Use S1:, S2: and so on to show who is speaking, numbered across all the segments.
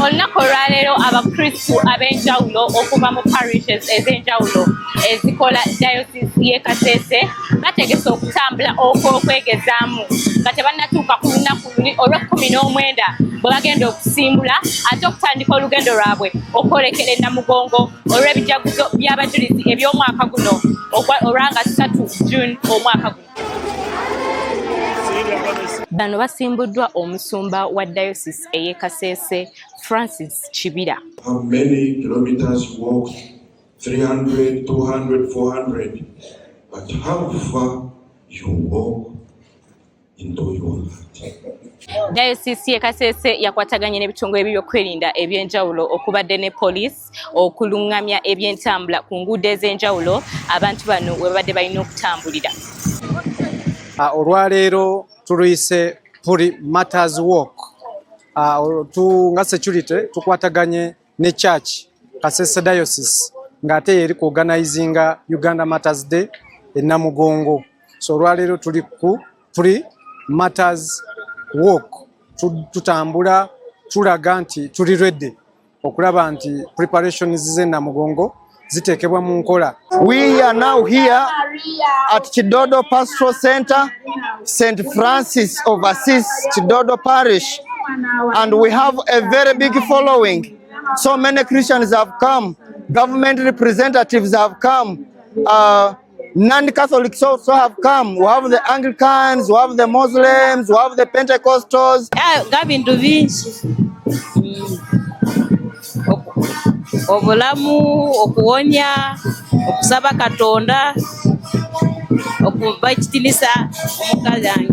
S1: Olunaku olwaleero Abakristu ab'enjawulo okuva mu parishes ez'enjawulo ezikola Diocese y'e Kasese bategese okutambula okw'okwegezaamu nga tebannatuuka ku lunaku luli olw'ekumi n'omwenda bwe bagenda okusimbula ate okutandika olugendo lwabwe okwolekera e Namugongo olw'ebijaguzo by'abajulizi eby'omwaka guno olwanga 3 June omwaka guno. Bano basimbuddwa omusumba wa Diocese ey'e Kasese, Francis Kibira.
S2: How many kilometers you walk? 300, 200, 400. But how far you walk into your heart.
S1: Diocese y'e Kasese yakwataganye n'ebitongole by'ebyokwerinda ebyenjawulo okubadde ne poliisi okuluŋŋamya ebyentambula ku nguudo ez'enjawulo abantu bano we babadde balina okutambulira.
S3: Olwaleero tuluyise Pre Martyrs Walk. Nga security tukwataganye ne church Kasese Diocese ng'ate yeri ku organizinga Uganda Martyrs Day e Namugongo. So olwaleero tuli ku Pre Martyrs Walk, tutambula tulaga nti tuli ready okulaba nti preparations z'e Namugongo ziteekebwa mu nkola.
S4: We are now here at Chidodo Pastoral Center, St. Francis of Assisi, Chidodo Parish, and we have a very big following. So many Christians have come, government representatives have come, non-Catholics also have come. We have the Anglicans, we have the Muslims, we have the Pentecostals.
S5: Ga bintu bingi. Obulamu, okuwonya, okusaba Katonda, okuba ekitinisa omukazi wange.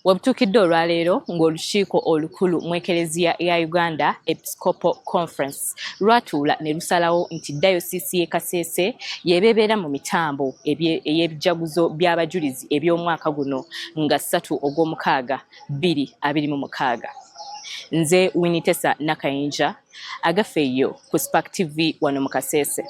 S1: Webutuukidde olwaleero ng'olukiiko olukulu mu Ekereziya ya Uganda, Episcopal Conference, lwatuula ne lusalawo nti Dayosisi y'e Kasese y'ebeebeera mu mitambo ey'ebijaguzo by'abajulizi eby'omwaka guno nga 3 ogw'omukaaga 2026. Nze Winitesa Nakayinja, agafeeyo ku Spark TV wano mu Kasese.